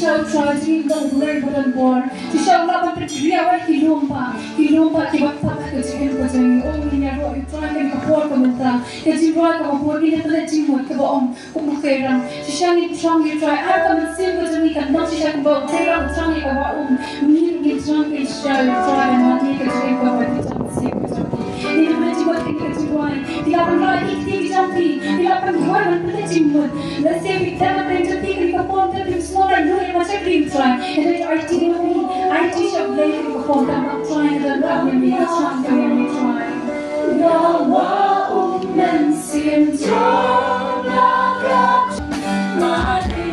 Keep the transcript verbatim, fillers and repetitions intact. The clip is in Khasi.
Shisha u Trai jingim jong u Blei ba don bor. Shisha u lah ban pynkhraw ïa ki lum ba, ki lum ba kiba pat Ka jingim ka jong ngi, oh, ngin ïaroh ïa u Trai kane ka por ka mynta. Ka jingrwai kaba bun, ngin ïa pynleit jingmut kaba ym, kum u Kairam. Shisha ngin thrang ïa u Trai, ar ka mynsiem ka jong ngi kan long shisha kumba u Kairam u thrang ïa ka wah um. Ngi ruh ngin thrang ïa u Trai, u Trai, ha kane ka jingim kaba bun, ka mynsiem ka jong ngi. Ngin ïa pynleit jingmut kane ka jingrwai. Phi la pynrwai ïa ki kti ki jong phi. Phi la pynrwai ban pynleit jingmut. Lehse phi tip ba phi jong phi kane ka por, te phim sngewlait ïa ma shakri u Trai. Hynrei aiti, aiti sha U Blei kane ka por, kaba u Trai u don bad ngi, ka sngewthuh ïa u Trai. Nga wah um mynsiem jong nga, ka Maria.